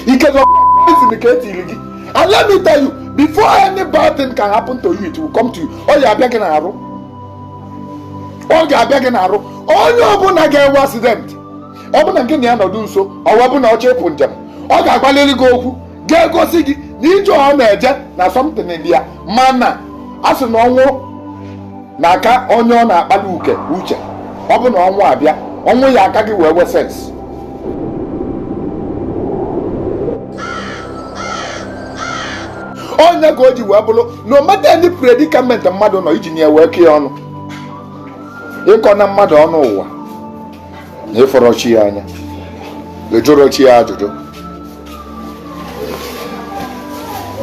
Ike poison ka etiri gị. And let me tell you, before any bad thing can happen to you, it will come to you. Ọ ga-abịa gị n'arụ. Ọ ga-abịa gị n'arụ. Onye ọbụla ga-enwe accident, ọ bụ na nke na ya nọdụ nso, ọ wee bụ na ọ chọ ịpụ njem, ọ ga-agbalịrị gị okwu ga-egosi gị na ije ọ na-eje na something dị ya. Mana a sị na ọnwụ na-aka onye ọ na-akpali uke uche. Ọ bụ na ọnwụ abịa, ọnwụ ya aka gị wee wee sense. Onye ka o ji wee bụrụ, no matter any predicament mmadụ nọ, iji nye wee kee ọnụ, ịkọ na mmadụ ọnụ ụwa na ịfọrọ chi ya anya, ejụrụ chi ya ajụjụ.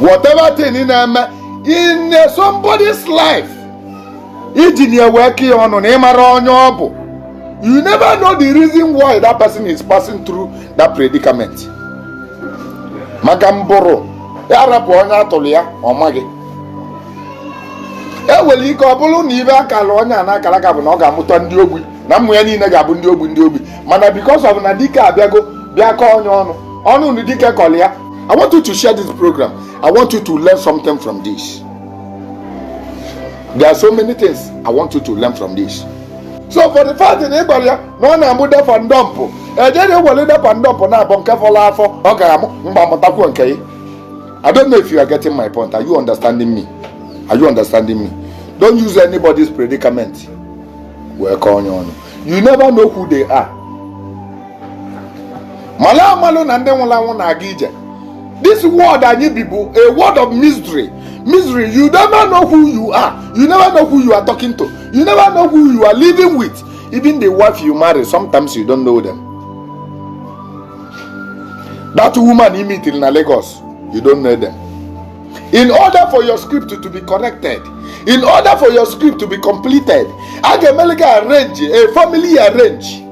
Whatever thing ị na-eme in somebody's life, iji nye wee kee ọnụ na ịmara onye ọ bụ. You never know the reason why that person is passing through that predicament. Maka mbụrụ ya rapụ onye atụrụ ya, ọ maghị. E nwere ike ọ bụrụ na ibe akara onye a na-akara aka bụ na ọ ga-amụta ndị ogbi, na mmụ ya niile ga-abụ ndị ogbi, ndị ogbi. Mana because of na dike abịago bịa kọọ onye ọnụ ọnụ na dike kọrọ ya. I want you to share this program. I want you to learn something from this. There are so many things I want you to learn from this. So for the fact na ị gwara ya na ọ na-amụ deaf and dumb, ejere ewere deaf and dumb na-abụ nke fọrọ afọ ọ ga-amụ mgbe amụtakwuo nke ya. I don't know if you are getting my point. Are you understanding me? Are you understanding me? Don't use anybody's predicament wee kọọ onye ọnụ. You never know who they are. Mala amalụ na ndị nwụrụ anwụ na-aga ije. This world anyị bi bụ a world of mystery. Mystery. You never know who you are. You never know who you are talking to. You never know who you are living with. Even the wife you marry, sometimes you don't know them. That woman you meet in Lagos, you don't know them. In order for your script to be corrected, in order for your script to be completed, a ga-emele gị arrange a family, arrange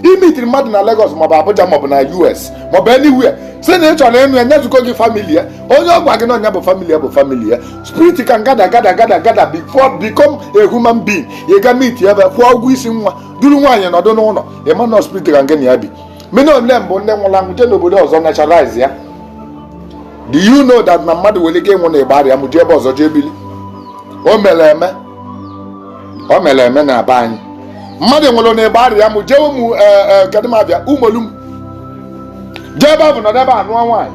imitiri mmadụ na Lagos maọbụ Abuja maọbụ na US maọbụ anywhere, si na ị chọrọ ịnụ ya, nyezukọ gị family ya. Onye ọ gwa gị na ọnya bụ family ya bụ family ya. Spirit can gather, gather, gather, gather before become a human being. Ị ga meet ebe, kwụọ ụgwọ isi nwa, duru nwaanyị nọdụ n'ụlọ, ịma na spirit ka nke na ya bi. Many of them bụ ndị nwụrụ anwụ jee n'obodo ọzọ naturalize ya. Do you know that na mmadụ nwere ike ịnwụ na ịgbarịa mụ jee ebe ọzọ jee bili? O mere eme, o mere eme na be anyị. Mmadụ nwụrụ na ịgbarịa mụ jee ụmụ kedu m abịa ụmụolum, jee ebe ọ bụ nọdụ ebe a, nụọ nwaanyị,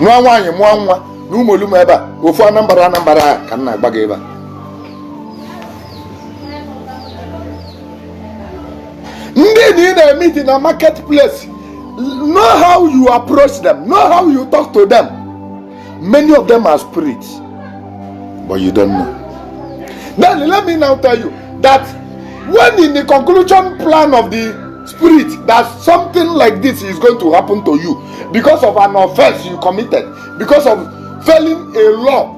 nụọ nwaanyị, mụọ nwa na ụmụolum ebe a. Ofu Anambra, Anambra a ka m na-agba gị ebe a. Ndị na ị na-emeet na market place, know how you approach them, know how you talk to them. Many of them are spirits, but you don't know. Then let me now tell you that when in the conclusion plan of the spirit that something like this is going to happen to you because of an offense you committed, because of failing a law,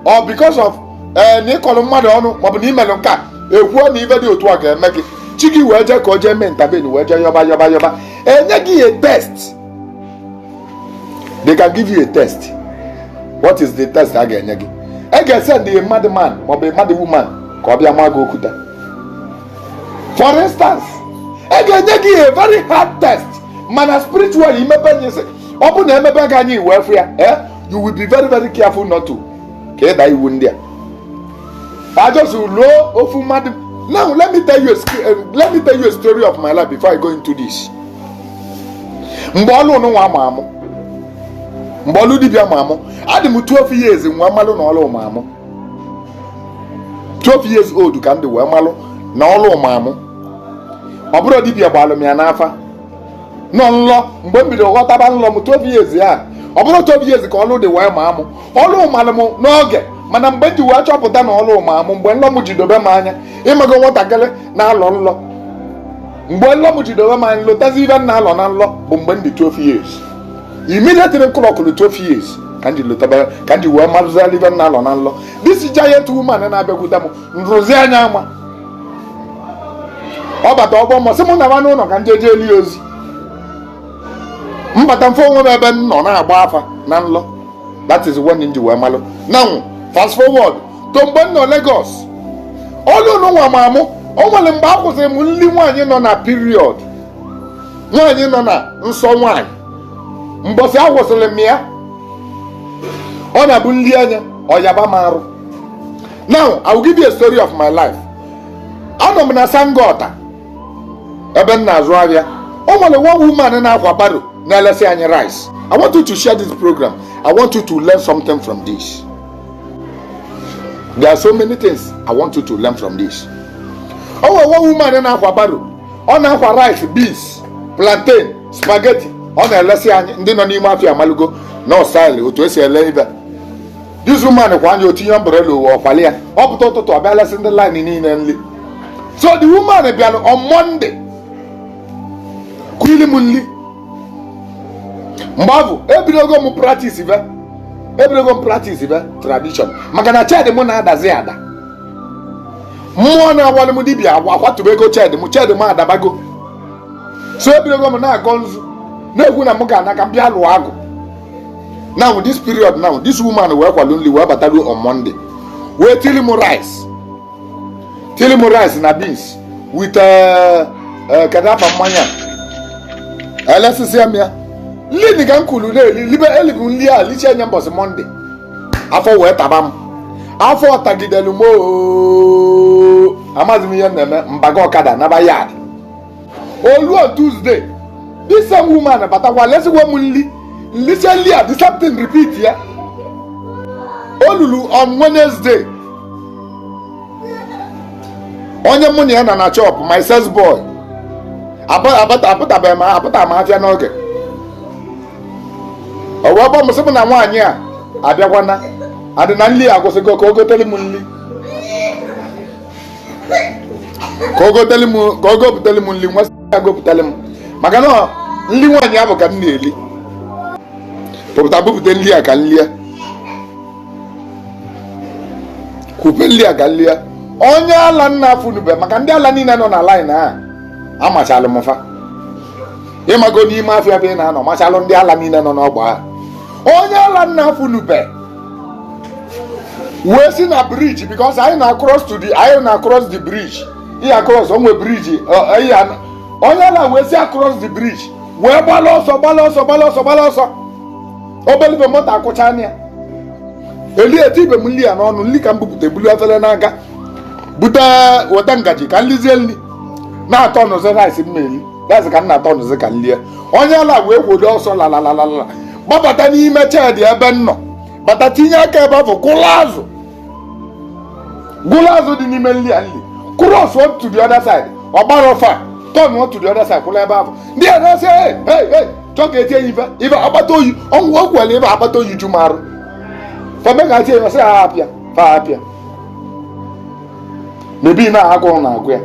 or because of na ịkọrọ mmadụ ọnụ, maọbụ na imelụ nke a, ekwuo na ibe dị otu a ga-eme gị, chi gị wee jee ka o jee mee intervene, wee jee yọba yọba yọba, enye gị a test. They can give you a test. What is the test a ga-enye gị? A ga-esend a madman maọbụ a mad woman ka ọ bịa maa gị okwute. For instance, a ga-enye gị a very hard test, mana spiritually imepe nye sị ọ bụ na emepe gị anya iwee fụ ya, you will be very, very careful not to ka ịda iwu ndị a. I just ruo ofu mmadụ. Now let me tell you a story of my life before I go into this. Mgbe ọlụ nwa ama amụ, mgbe ọlụ dibịa ma amụ, adị m 12 years nwa mmalụ na ọlụ ma amụ. 12 years old ka m dị wee malụ na ọlụ ma amụ. Ọ bụrụ dibịa gbalụ m ya n'afa nọ nlọ. Mgbe m bidoro ghọtaba nlọ m, 12 years ya, ọ bụrụ 12 years ka ọlụ dị wee ma amụ. Ọlụ malụ m n'oge, mana mgbe m ji wee chọpụta na ọlụ ma amụ, mgbe nlọ m ji dobe m anya, ịmago nwatakịrị na-alọ nlọ, mgbe nlọ m ji dobe m anya, lụtazi ibe m na-alọ na nlọ bụ mgbe m dị 12 years. Immediately m kụrọkụrụ 12 years ka m ji lụtaba, ka m ji wee marụziala ibe m na-alọ na nlọ. This giant woman na-abịakwute m, nrụzi anya ama ọ bata ọgbọ mmụọ, sị m naba n'ụlọ ka m jee jee lie ozi. Mbata mfe onwe m ebe m nọ na-agba afa na nlọ. That is when m ji wee malụ. Now fast forward to mgbe m nọ Lagos, ọlụ nwa m amụ. O nwere mgbe a kwụsịrị m nli nwaanyị nọ na period. Nwaanyị nọ na nsọ nwaanyị, mbọsị akwụsịrị m ya, ọ na-abụ nli anya ọyaba m arụ. Now I will give you a story of my life. Anọ m na Sangota ebe m na-azụ ahịa. O nwere one woman na-akwa barrow na-elesi anyị rice. I want you to share this program. I want you to learn something from this. There are so many things I want you to learn from this. O nwere one woman na-akwa barrow, ọ na-akwa rice, beans, plantain, spaghetti. Ọ na-elesi anyị ndị nọ n'ime afịa. Amalugo na style otu esi ele ibe. This woman kwa anya otinye umbrella uwe ọkwali ya, ọ pụta ụtụtụ, ọ bịa lesị ndị line niile nli. So the woman bịara on Monday kwili m nli. Mgbe ahụ ebidogo m practice be, ebidogo m practice be tradition, maka na shed m na-adazi ada. Mmụọ na-agbalị m dibịa akwatubego shed m, shed m adabago. So ebidogo m na-agọ nzu, na-ekwu na m ga-ana ka m bịa lụọ agụ. Now this period, now this woman wee kwado nri wee bataruo on Monday, wee tili m rice, tili m rice na beans with kedu afa mmanya a, elesisia m ya nli ka m kwuru na-eli libe. Elibu nli a lichie anya mbọsị Monday, afọ wee taba m. Afọ tagidelu m ooo, amaghị m ihe m na-eme. Mbaga ọkada naba yard. Oluo Tuesday, this same woman batakwa lesigwo m nli, nlisie nli a, the same thing repeat ya. Olulu on Wednesday, onye mụ na ya nọ na shop, my sales boy, apụtabeghị m, apụta m afịa n'oge. O wee gba m, sị m na nwaanyị a abịakwana adị na nli agwụsịgo, ka o gotere m nli, ka o gotere m, ka o gopụtere m nli. Nwa sị ya gopụtere m, maka na nli nwaanyị ahụ ka m na-eli. Pụpụta bupụta nli a ka nli ya kwupe, nli a ka nli ya. Onye ala nna afụnube, maka ndị ala niile nọ na line a amachalụ m fa. Ịmago n'ime afịa bụ ị na-anọ machalụ ndị ala niile nọ n'ọgba ahụ. Onye ala nna afụnube wee si na bridge, because anyị na cross to the, anyị na cross the bridge, ihe cross onwe bridge. Onye ala wee si across the bridge wee gbala ọsọ, gbala ọsọ, gbala ọsọ, gbala ọsọ. Obelibe moto akwụcha anya eli eti ibe m nli ya n'ọnụ. Nli ka m bupụta, bulu efere n'aka, bute weta ngaji ka nlizie nli, na-atọ nụzi rice m eli, rice ka m na-atọ nụzi ka nlie. Onye ala wee kwodo ọsọ lalalalala gbabata n'ime shed ebe m nọ, bata tinye aka ebe ahụ, gwụla azụ, gwụla azụ dị n'ime nli a, nli cross one to the other side. Ọ gbara ọfa turn one to the other side, kwụla ebe ahụ. Ndị a na-asị, "Hey, hey, hey!" Chọ ka etie ya ife ife akpata oyi ọnwụ. O kwere ife akpata oyi ju m arụ. Fame ka etie ya, sị ha apịa fa apịa mebi na agụụ na-agụ ya.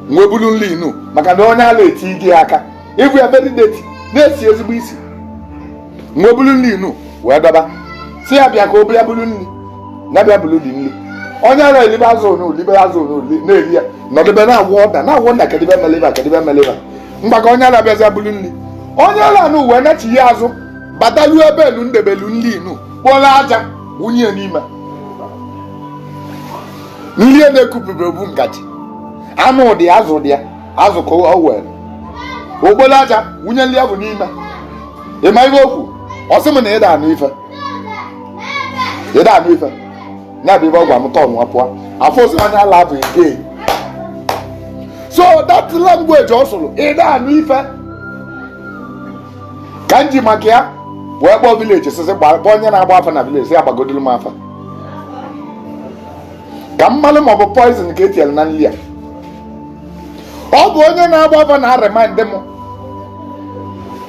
Nwee bulu nli inu, maka na onye ala eti gị aka ịbụ ya very dirty, na-esi ezigbo isi. Nwee bulu nli inu wee dọba, si ya bịa ka o bịa bulu nli, na bịa bulu dị nli. Onye ala elibe azụ onu, libe azụ onu, na-eri ya, nọdebe na-agwọ ọda, na-agwọ nda. Kedụ ebe meliba? Kedụ ebe meliba? Mgbakọ onye ala bịazi bulu nli. Onye ala anụ wee nachi ya azụ, bataluo ebe elu ndebelu nli inu, kpọrọ aja wunye n'ime nli a na-ekupụbe bụ ngaji. Anụ dị, azụ dị ya, azụ ka o were okpolo aja wunye nli ahụ n'ime. Ịma ihe okwu? Ọ sị m na ịda anụ ife, ịda anụ ife ya bụ ife ọ gwa m. Tọn pụọ afọ ozi onye ala bụ again. So that language ọ sụrụ, ịda anụ ife, ka m ji maka ya wee kpọọ village, sịsị kpọọ onye na-agba afa na village, sị ya gbagodulu m afa ka mmalụ ma ọ bụ poison ka etinyere na nli a. Ọ bụ onye na-agba afa na remind m,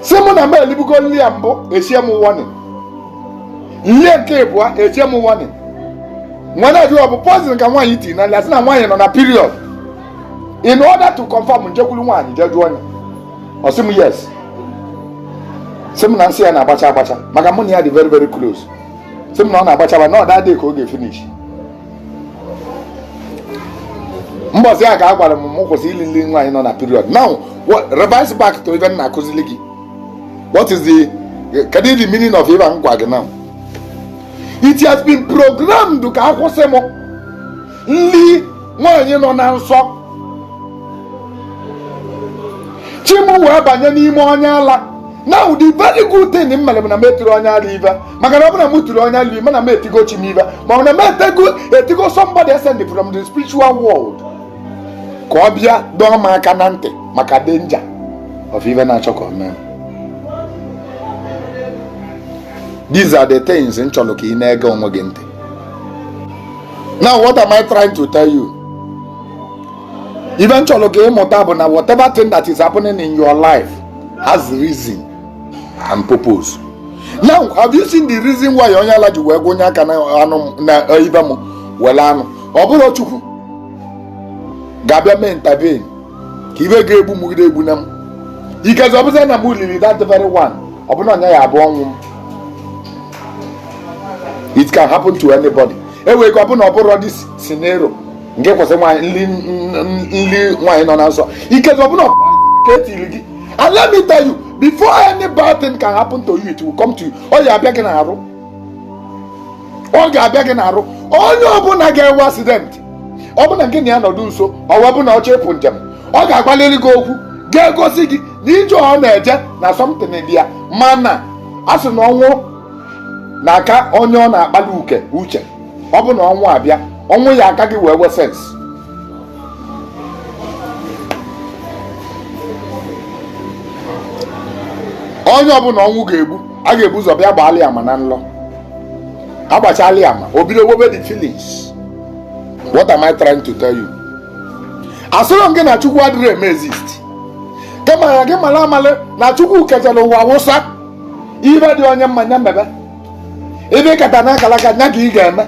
si mụ na m elibugo nli a mbụ, echie m warning. Nli nke ịbụa, echie m warning. Nwa na-ajụ, ọ bụ poison ka nwaanyị tinye na nli a? Sị na nwaanyị nọ na period. In order to confirm, njekwuru nwaanyị jee jụọ ya. Ọ sị m yes, sị m na nsị ya na-agbacha agbacha, maka mụ na ya dị very very close. Sị m na ọ na-agbacha agba, na ọ da ka oge finish. Mbọsị a ka a gwara m m kwụsị ili nli nwaanyị nọ na period. Now revise back to ife m na-akụzili gị. What is the, kedu the meaning of ife m gwa gị now? It has been programmed ka akwụsị m nli nwaanyị nọ na nsọ. Chi m wee banye n'ime onye ala. Now, the very good thing m mere bụ na m etiri onye ala ive, maka na ọ bụrụ na m tiri onye ala ive, mana m etigo chi m ive, ma ọ bụ na m etigo somebody send from the spiritual world ka ọ bịa dọọ m aka na ntị maka danger of ive na-achọ ka ọ mee. These are the things m chọrọ ka ị na-ege onwe gị ntị. Now, what am I trying to tell you? Ife m chọrọ ka ị mụta bụ na whatever thing that is happening in your life has reason and purpose. Now, have you seen the reason why onye ala ji wee gwa onye aka na anụ na ibe m were anụ? Ọ bụrụ Chukwu ga-abịa mee intervene ka ibe ga-egbu m gide egbu na m ikezi, ọ bụzi na m liri that very one, ọ bụna ọnya ya abụ ọnwụ m. It can happen to anybody. Ewee ka ọ bụ na ọ bụrụ this scenario nke kwesịrị nwaanyị nli nwaanyị nọ na nsọ, ikezi ọ bụ na ka etiri gị. And let me tell you, before any bad thing can happen to you, it will come to you. Ọ ga-abịa gị n'arụ, ọ ga-abịa gị n'arụ. Onye ọbụla ga-enwe accident, ọ bụ na nke na ya nọdụ nso, ọ wee bụ na ọ chọ ịpụ njem, ọ ga-agbalịrị gị okwu ga-egosi gị na ije ọ na-eje na something dị ya. Mana a sị na ọnwụ na-aka onye ọ na-akpali uke uche. Ọ bụ na ọnwụ abịa, ọnwụ ya aka gị wee wee sense. Onye ọbụla ọnwụ ga-egbu, a ga-ebu ụzọ bịa gbaala ya ama na nlọ. Agbachala ya ama, o bido webe the feelings. What am I trying to tell you? Asịrọ m gị na Chukwu adịrị eme exist, kama ya gị mara amalị na Chukwu kechara ụwa wụsa. Ibe dị onye mmanya mebe ebe kata na akalaka nya ka ị ga-eme.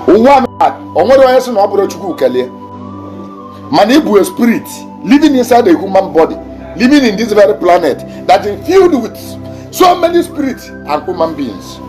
Ụwa o nwere onye sị na ọ bụrụ Chukwu kelie, mana ị bụ a spirit living inside a human body, living in this very planet that is filled with so many spirits and human beings.